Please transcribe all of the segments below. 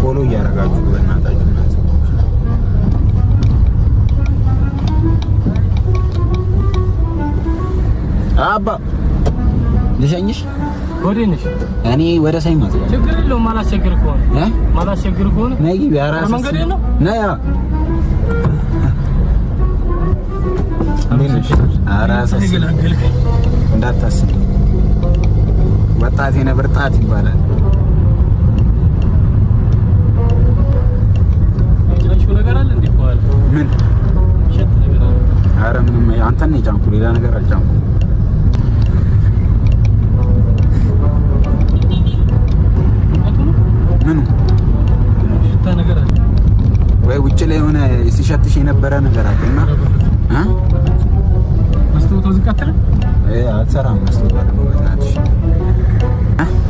Follow እያደረጋችሁ በእናታችሁ እናንተ ሰዎች። አባ ልሸኝሽ። ወዴት ነሽ? እኔ ወደ ሳይማ ማዘጋጃ። ችግር የለውም። ማላስቸግር ከሆነ እ ማላስቸግር ከሆነ ነይ ግቢ። ኧረ መንገዴ ነው። ነይ። እንዴት ነሽ? ኧረ አሳስቢ ተገላገልከኝ። እንዳታስቢ። ወጣት የነብር ጣት ይባላል። የጫንሽው ነገር አለ እንዴ? ከኋላ ምን? ሸት ነገር አለ። ኧረ ምንም፣ አንተን ነው የጫንኩ፣ ሌላ ነገር አልጫንኩም። አቱ ነው። ምኑ? ሽታ ነገር አለ። ወይ ውጭ ላይ የሆነ ሲሸትሽ የነበረ ነገር አለ እና እ መስታወቷ ዝቅ አትልም? አትሰራም መስታወቷ ደግሞ በእናትሽ።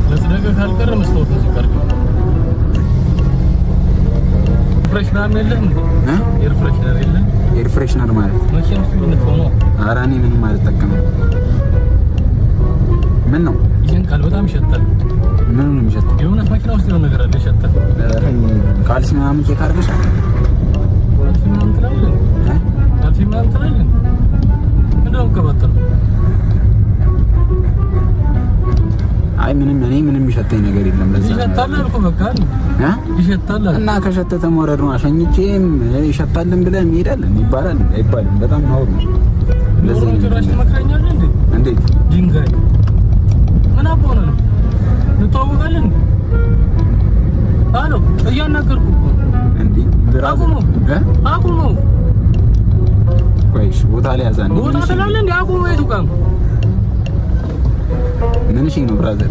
ለጽደቀ ካልቀረ መስታወቷ ዝቅ አድርገው። Freshener የለህም እንዴ? እ Air freshener የለህም? Air freshener ማለት? መኪና ውስጥ የሚነፋው ነው። ኧረ እኔ ምንም አልጠቀምም። ምን ነው? ይሸንቃል፣ በጣም ይሸታል። ምኑ ነው የሚሸተው? የእውነት መኪና ውስጥ የሆነ ነገር አለ፣ ይሸታል። ኧረ ካልሲ ምናምን check አድርገሻል? ካልሲ ምናምን ትላለህ? እ? ካልሲ ምናምን ትላለህ? ምንድን ነው የምትቀባጥረው? አይ ምንም፣ እኔ ምንም የሚሸተኝ ነገር የለም። ለዛ ነው። ይሸታል አልኩህ በቃ። እ? ይሸታል አልኩህ። እና ከሸተተ መውረድ ነው። አሸኝቼም ይሸታልን ብለህ እንሄዳለን ይባላል አይባልም? በጣም ነውር ነው። እንደዚህ ኖሮ ጭራሽ ትመክረኛለህ እንዴ? እንዴት? ድንጋይ ምን አባ ሆነህ ነው? እንተዋወቃለን እንዴ? አሎ እያናገርኩህ እኮ ነው። እንዴ brother። አቁመው። እ? አቁመው። ቆይ እሺ፣ ቦታ ላይ ያዝ አንዴ። ቦታ ምን እሺ ትላለህ እንዴ? አቁመው። የቱ ጋር ነው? ምን እሺ ነው brother?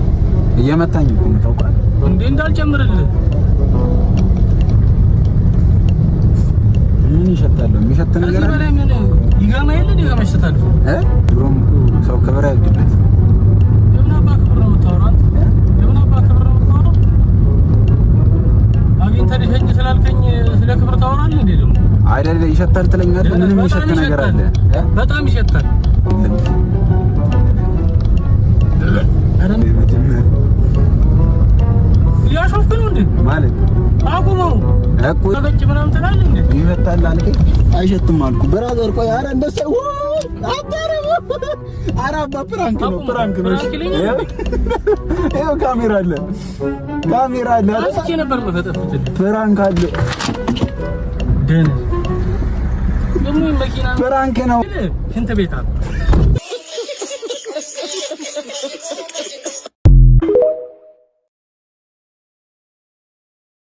እየመታኝ እኮ ነው ታውቃለህ። እንዴ እንዳልጨምርልህ። ምን ይሸታል? የሚሸት ነገር ከዚህ አለ? በላይ ምን ይገማ የለ እንዴ? ገማ ይሸታል። እ? ድሮም እኮ ሰው ክብር አይወድበት። የምን አባ ክብር ነው የምታወራው አንተ? የምን አባ ክብር ነው የምታወራው? አግኝተህ ልሸኝ ስላልከኝ ስለ ክብር ታወራለህ እንዴ ደግሞ? አይደለ ይሸታል ትለኛለህ? ምንም በጣም የሚሸት ነገር አለ? እ? በጣም ይሸታል። ኧረ እያሾፍክ ነው እንዴ? ማለት አቁመው። እኮ ተገጭ ምናምን ትላለህ እንዴ? ይሸታል አልከኝ፣ አይሸትም አልኩ። Brother ቆይ፣ ኧረ እንደሱ አታረም። ኧረ አባ prank ነው፣ prank ነው። እሺ Prank ይለኛል። ይኸው ካሜራ አለ፣ ካሜራ አለ። አንስቼ ነበር መፈጠፍትልህ። Prank አለ። ደህና ደግሞ መኪና Prank ነው። ሽንት ቤት አለ።